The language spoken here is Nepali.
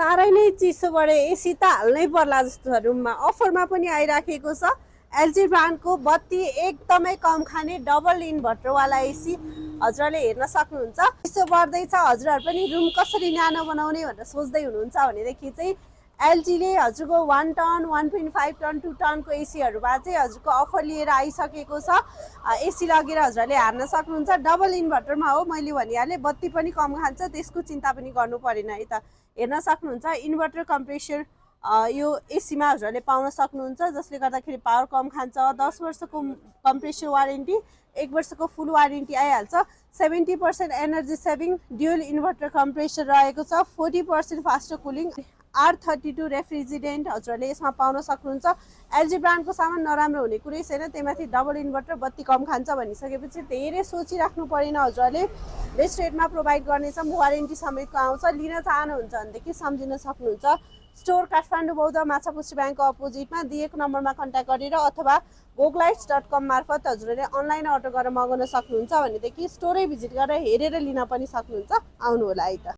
साह्रै नै चिसो बढे एसी त हाल्नै पर्ला जस्तो छ रुममा। अफरमा पनि आइराखेको छ एलजी ब्रान्डको बत्ती एकदमै कम खाने डबल इन्भर्टरवाला एसी हजुरहरूले हेर्न सक्नुहुन्छ। चिसो बढ्दैछ, हजुरहरू पनि रुम कसरी न्यानो बनाउने भनेर सोच्दै हुनुहुन्छ भनेदेखि चाहिँ एलजीले हजुरको 1 टन 1.5 टन 2 टनको एसीहरूमा चाहिँ हजुरको अफर लिएर आइसकेको छ। एसी लगेर हजुरहरूले हार्न सक्नुहुन्छ। डबल इन्भर्टरमा हो, मैले भनिहालेँ बत्ती पनि कम खान्छ, त्यसको चिन्ता पनि गर्नु परेन है त। हेर्न सक्नुहुन्छ इन्भर्टर कम्प्रेसर यो एसीमा हजुरहरूले पाउन सक्नुहुन्छ, जसले गर्दाखेरि पावर कम खान्छ। 10 वर्षको कम्प्रेसर वारेन्टी, 1 वर्षको फुल वारेन्टी आइहाल्छ। 70% energy saving dual inverter compressor रहेको छ। 40% फास्टर कुलिङ, R32 रेफ्रिजिरेन्ट हजुरहरूले यसमा पाउन सक्नुहुन्छ। एलजी ब्रान्डको सामान नराम्रो हुने कुरै छैन, त्यहीमाथि डबल इन्भर्टर बत्ती कम खान्छ भनिसकेपछि धेरै सोचिराख्नु परेन। हजुरहरूले बेस्ट रेटमा प्रोभाइड गर्नेछौँ, वारेन्टी समेतको आउँछ। लिन चाहनुहुन्छ भनेदेखि सम्झिन सक्नुहुन्छ। स्टोर काठमाडौँ बौद्ध माछापुछ्री ब्याङ्कको अपोजिटमा दिएको नम्बरमा कन्ट्याक्ट गरेर अथवा goglights.com मार्फत हजुरहरूले अनलाइन अर्डर गरेर मगाउन सक्नुहुन्छ भनेदेखि स्टोरै भिजिट गरेर हेरेर लिन पनि सक्नुहुन्छ। आउनु होला है त।